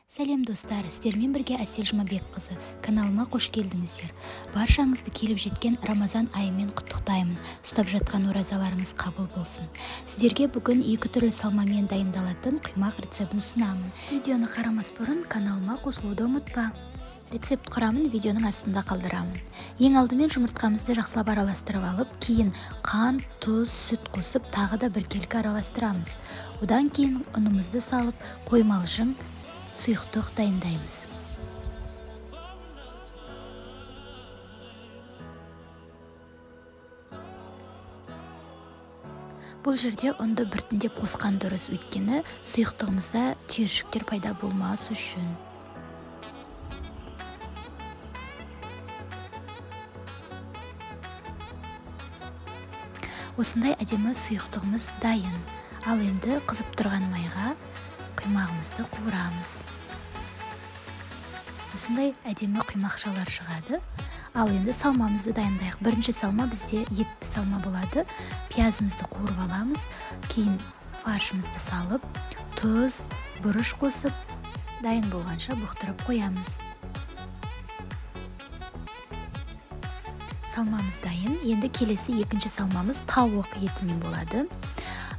Сәлем, достар! Сіздермен бірге Әсел Жұмабекқызы. Каналыма қош келдіңіздер! Баршаңызды келіп жеткен Рамазан айымен құттықтаймын. Ұстап жатқан оразаларыңыз қабыл болсын. Сіздерге бүгін екі түрлі салмамен дайындалатын құймақ рецептін ұсынамын. Видеоны қарамас бұрын каналыма қосылуды ұмытпа. Рецепт құрамын видеоның астында қалдырамын. Ең алдымен жұмыртқамызды жақсылап араластырып алып, кейін қант, тұз, сүт қосып, тағы да біркелкі араластырамыз. Одан кейін ұнымызды салып, қоймалжың сұйықтық дайындаймыз. Бұл жерде ұнды біртіндеп қосқан дұрыс, өйткені сұйықтығымызда түйіршіктер пайда болмас үшін. Осындай әдемі сұйықтығымыз дайын. Ал енді қызып тұрған майға құймағымызды қуырамыз. Осындай әдемі құймақшалар шығады. Ал енді салмамызды дайындайық. Бірінші салма бізде етті салма болады. Пиязымызды қуырып аламыз, кейін фаршымызды салып, тұз, бұрыш қосып, дайын болғанша бұқтырып қоямыз. Салмамыз дайын. Енді келесі екінші салмамыз тауық етімен болады.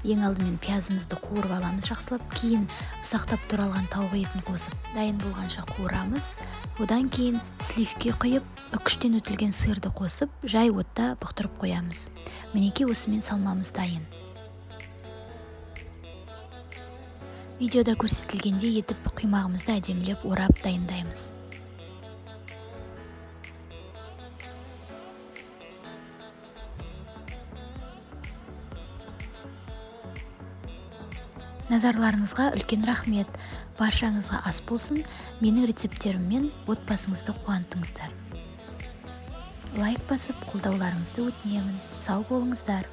Ең алдымен пиязымызды қуырып аламыз жақсылап, кейін ұсақтап туралған тауық етін қосып, дайын болғанша қуырамыз. Одан кейін сливки құйып, үкіштен өтілген сырды қосып, жай отта бұқтырып қоямыз. Мінекей, осымен салмамыз дайын. Видеода көрсетілгендей етіп құймағымызды әдемілеп орап дайындаймыз. Назарларыңызға үлкен рахмет. Баршаңызға ас болсын. Менің рецепттеріммен отбасыңызды қуантыңыздар. Лайк басып, қолдауларыңызды өтінемін. Сау болыңыздар.